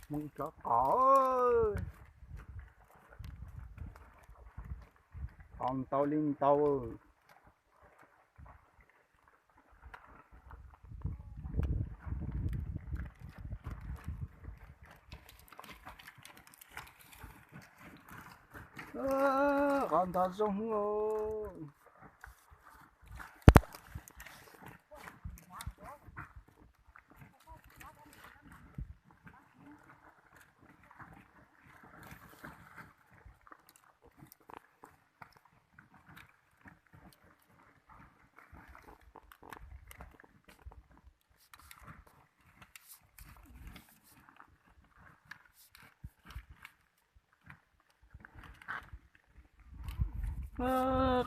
Mus rov qos, qos ntau li ntau. Qos ntau zoo os.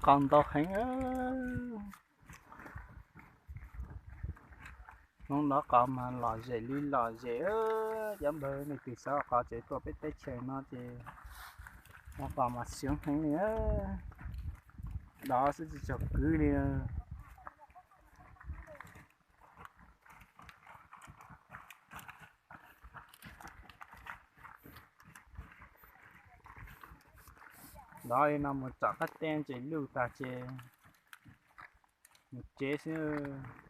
Qos ntau heev. Hnub no qos mas lom zem li lom zem. Cov npawg leej twg xav qos tsev tuaj peb teb chaws no ces ua qos mas xyoob heev li. Dov xwb tsis txaus kwv li. Dov li no mus tsom qab teb ces luj tag ces mus tsev xwb.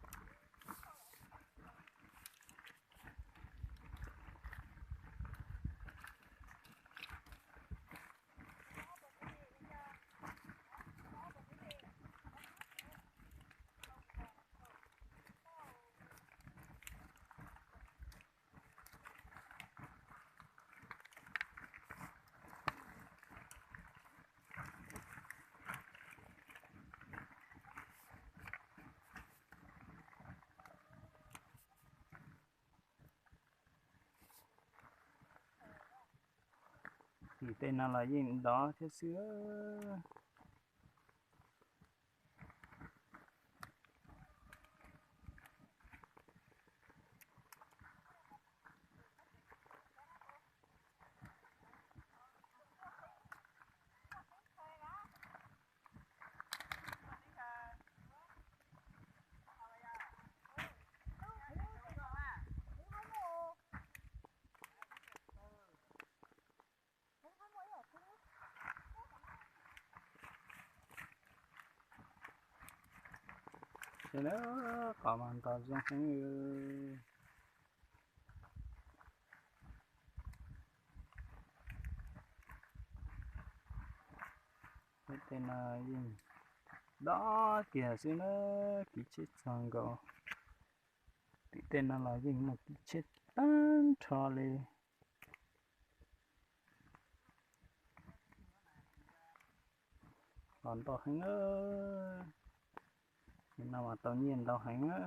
Tim tej no los yeej dov thiab xwb. Ces na, qos mas ntau zoo heev. Peb tej no yeej dov kiag xwb na, kiv tsheb txog nkaus. Tim tej no los yeej muaj kiv tsheb tag nrho li. Los ntau heev na, no mas tau nyiaj ntau heev na.